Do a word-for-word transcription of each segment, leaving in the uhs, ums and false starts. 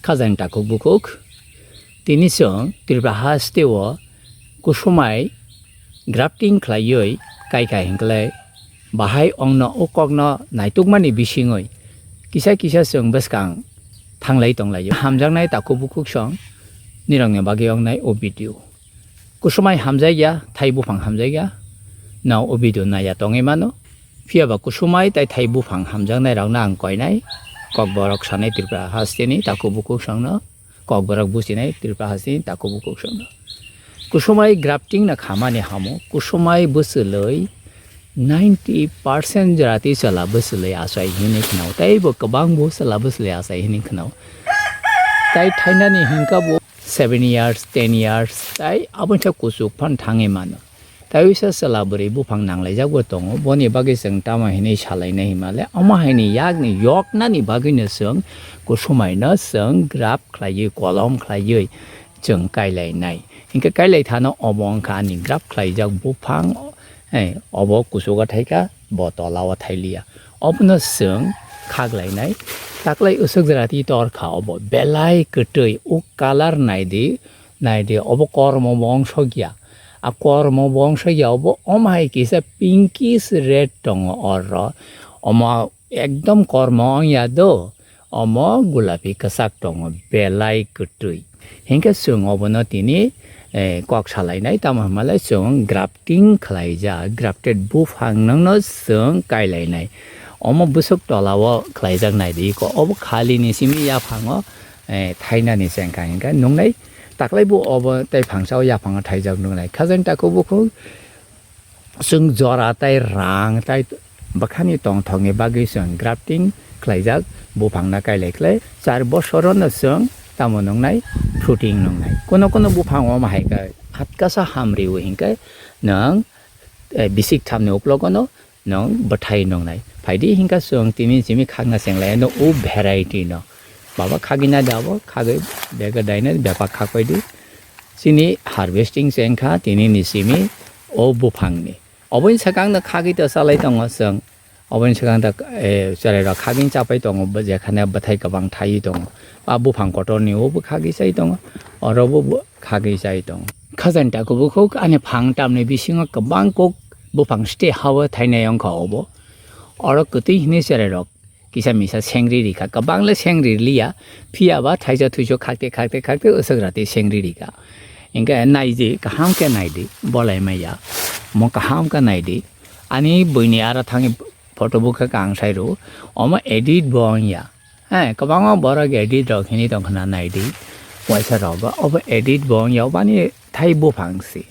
Khajani takhuk bukhuk, tini chwng Tripura hasteo kusumai grafting khlaiwi kaikha hinkhlai bahai ongno o kokno naitukmani bisingwi kisa kisa chwng bwskang thanglai tonglaio. Hamjaknai takhuk bukhuk song nirokni bagwi ongnai o video. Kusumai hamjakya, thai buphang hamjakya, no o video naiya tongwi mano. Phiya ba kusumai tai thai buphang hamjaknai rokno ang koinai, kokborok sanai Tripura hasteni takhuk bukhuk songno, kokborok buchinai Tripura hasteni takhuk bukhuk songno. Kusumai grafting no khamani hamo, kusumai bwchwlwi ninety percent jora twi chwla bwchwlwi achai hini khwnao, tei bo kwbang bo chwla bwchwlwi achai hini khwnao. Tai thainani hinkha bo seven years, ten years, tai aboni sa kuchuk phan thangwi mano. Tai wisa chwla bwrwi buphang nanglaijak bo tongo, boni bagwi chwng tamo hinwi salainai himale, omo haini yakni yoknani bagwino chwng kusumaino chwng graph khlaiwi, kolom khlaiwi chwng kailainai. Hinkhe kailai thano obo wngkha ani graph khlaijak buphang, eh, obo kuchugo thaikha, bo tolao thailiya. Obono chwng khaklainai, taklai usuk jora twi torkha obo, belai kwtwi, o colour naidi, naidi, obo kormo bo ongsokya. A kormo bo ongsokya, obo omo hai kisa pinkish red tongo oro. Omo ekdom kormo wngya do, omo gulapi kwchak tongo, belai kwtwi. Hinkhe chwng obono tini, eh, kok salainai, tamo hwnmalai chwng grafting khlaijak, grafted buphang nokno chwng kailainai. Omo bwswk tolao khlaijak naidi ko, obo khalini simi yaphango, eh, thainani chengkha hinkhe nuknai, taklai bo obo tei phangsa o yaphango thaijak nuknai. Khajani takhuk bukhuk chwng jora tai rang tai bwkhani tongthokni bagwi chwng grafting khlaijak buphangno kailai khlai char bosorono chwng tamo nungnai fruiting nungnai. Kono kono buphang omo hai khe hatkasa hamriwi hinkhe nwng, eh, bisik thamni uklogono nwng bwthai nungnai. Phaidi hinkhe chwng tini simi khakna chenglai no o variety no. Baba khagwi naidi abo, khagwi bega daina bepar khakpaidi. Chini harvesting se wngkha tinini simi o buphangni. Oboni swkang no khagwi to chalai tongo chwng. Oboni swkang to, eh, chwrairok khagwi chapai tongo, bo jekhane bwthai kwbang thaiwi tongo. A buphang kotorni o bo khagwi chai tongo, oro bo bo khagwi chai tongo. Khajani takhuk bukhuk ani phang tamni bisingo kwbang kok buphang stay ha-o thainai wngkha obo. Oro kwtwi hwnwi chwrairok kisa misa sengri rikha, kwbang le sengri liya, phiya ba thaisa thuisu khakte khakte khakte uswk rati sengri rikha. Hinkhe naidi, kaham khe naidi, bolai maya, mo kaham khe naidi. Ani buini aro thangwi photo bukha kang sai rw, omo edit bo wngya. He, kwbangma borok edit rok hini tongkhna naidi, waisa rok bo, obo edit bo wngya, obo ani thai buphang si.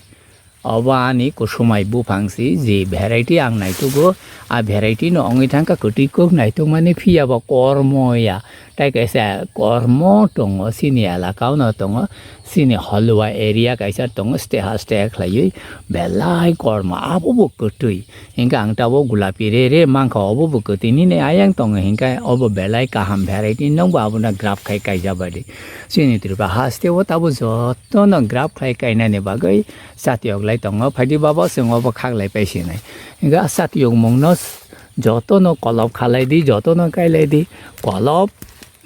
Obo ani kusumai buphang si, je variety ang naitugo, a variety no wngwi thangkha kwtwi kok naitukmani, phiya bo kormo ya. Tai kaisa kormo tongo, chini elaka o no tongo, chini Halwa area kaisa tongo, steha steha khlaiwi belai kormo, abo bo kwtwi. Hinkhe ang tabuk gulapi re re mankha, obo bo kwtwi nini ayang tongo, hinkhe obo belai kaham variety, nwngbo abono graph khai kaijak baidi. Chini Tripura haste o tabuk jotono graph khai kainani bagwi chatiyok lai tongo, phaidi babo chwng obo khak lai paisinai. Hinkhe a chatiyok mungno jotono kolop khalai di, jotono kailai di, kolop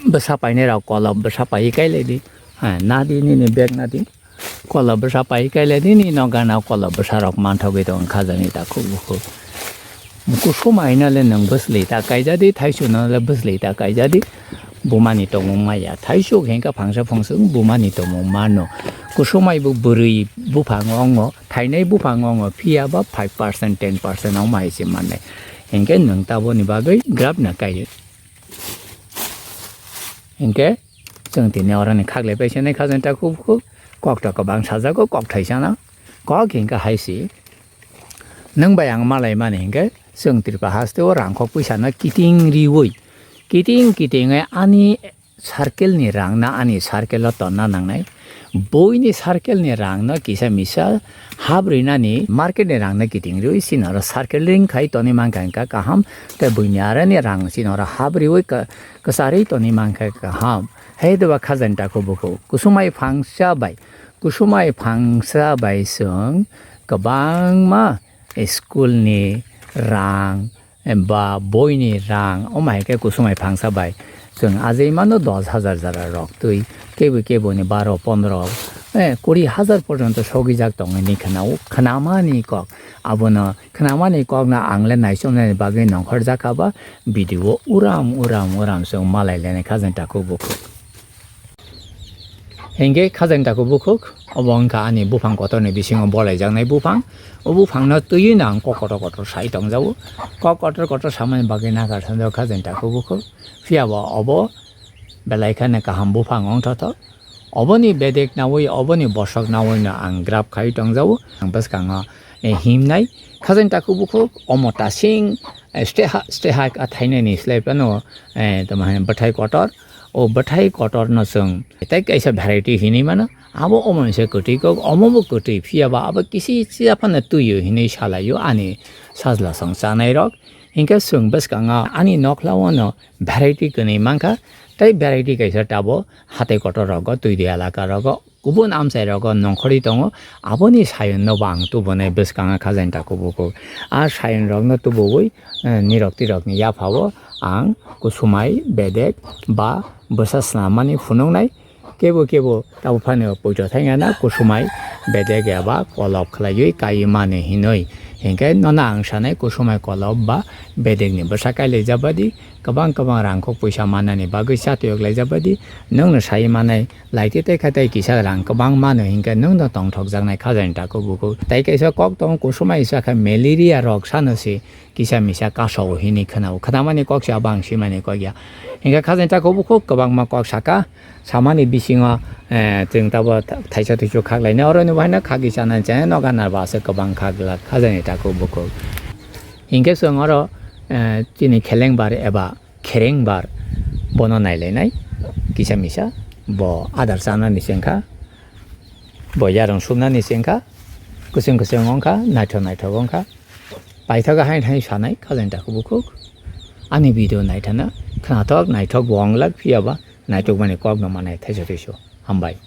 bwsa painai rok kolop bwsa paiwi kailai di. Ha, nadi nini bag nadi. Kolop bwsa pai kailai di, nini no gana kolop bwsa rok manthogwi tongo khajani takhuk bukhuk. Kusumai no le nwng bwsli ta kaijadi, thaisu no le bwsli ta kaijadi. Bumani tongmung maya. Thaisuk hinkhe phangsa phungsung bumani tongmung mano. Kusumai bo bwrwi buphang ongo, thainai buphang ongo, phiya ba five percent, ten percent ongma hai se mannai. Hinkhe nwng taboni bagwi graph na kai. Hinkhe chwng tini oroni khaklai paisa nai khajani takhuk bukhuk, kok to kwbang sajago, kok thaisa no, kok hinkhe hai si. Nwng bai ang malai mani hinkhe chwng Tripura haste o rangkhok puisa no kiting riwi, kiting kiting ani circle ni rang no ani circle o tonna nangnai. Buini circle ni rang no kisa misa hap rinani market ni rang no kiting riwi, chini oro circle ring khai toni mankha hinkha kaham, tei buini aroni rang chini oro hap riwi ka-, kwcharwi toni mankha kaham. Hai doba khajani takhuk bukhuk kusumai phangsa bai, kusumai phangsa bai chwng kwbangma school ni rang ba boini rang, omo hai khe kusumai phangsa bai Chwng ajai mano dos hajar jora rok twi, kebo kebo ni baro pondro, eh, kuri hajar porjonto sogijak tongwi ni khwnao, khwnamani kok. Abono khwnamani kokno ang le naichomnani bagwi nongkhorjak kha ba, video uram uram uram chwng malai lainai khajani takhuk bukhuk. Hinkhe khajani takhuk bukhuk, obo wngkha ani buphang kotorni bisingo bolaijaknai buphang. O buphangno twiwi no ang kok kotor kotor sai tongjago. Kok kotor kotor samani bagwi nagar sanjak khajani takhuk bukhuk. Phiya bo obo belai kheno kaham buphang wngthothok. Oboni bedek nawi, oboni bosok nawi no ang grab khai tongjago. Ang bwskango, eh, himnai. Khajani takhuk bukhuk omo tasing, eh, steha, steha ka thainani slai phano, eh, tamo hai bwthai kotor. O bwthai kotor no chwng tei kaisa variety hinwi mano. Abo omo se kwtwi kok, omo bo kwtwi, phiya ba abo kisi chiya phano twiyo hinwi salaio ani sajla song chanai rok. Hinkhe chwng bwskango ani nokhlao no variety kwnwi mankha, tei variety kaisa tabo hatai kotor rogo, twi di elaka rogo, kubun amchai rogo nongkhorwi tongo. Aboni sayonno bo ang tubunai bwskango khajani takhuk bukhuk. A sayon rokno tubuwi, eh, nirok tirokni yaphao ang kusumai bedek ba bwsa snamani phunuknai. Kebo kebo tabo phano poito thainga na kusumai bedek eba kolop khlaiwi kai mani hinwi. Hinkhe nono ang sanai kusumai kolop ba bedekni bwsa kailaijak badi kwbang kwbang rangkok puisa mannani bagwi chatuyok laijak badi nwngno sai manai laiti tei kha tei kisa rang kwbang mano hinkhe nwngno tongthokjaknai khajani takhuk bukhuk. Tei kaisa kok tongo kusumai sakha malaria rok sano se kisa misa kasao hinwi khwnao. Khwnamani kok se abo ang swimani kok ya. Hinkhe khajani takhuk bukhuk kwbangma kok saka. Samani bisingo, eh, chwng tabo tha-, thaisa thuisu khaklainai. Oroni bo haino khagwi chanani chanai no ganar bo aswk kwbang kha glak khajani takhuk bukhuk. Hinkhe chwng oro, eh, chini khelengbar eba kherengbar bono nailainai kisa misa. Bo adar chanani se wngkha, bo yarung sumnani se wngkha, kwchwng kwchwng wngkha, naithok naithok wngkha. Paithago haino hai sanai khajani takhuk bukhuk. Ani video naithana khnathok naithok bo wng glak, phiya ba naithokmani kokno manai thaisa thuisu. Hambai.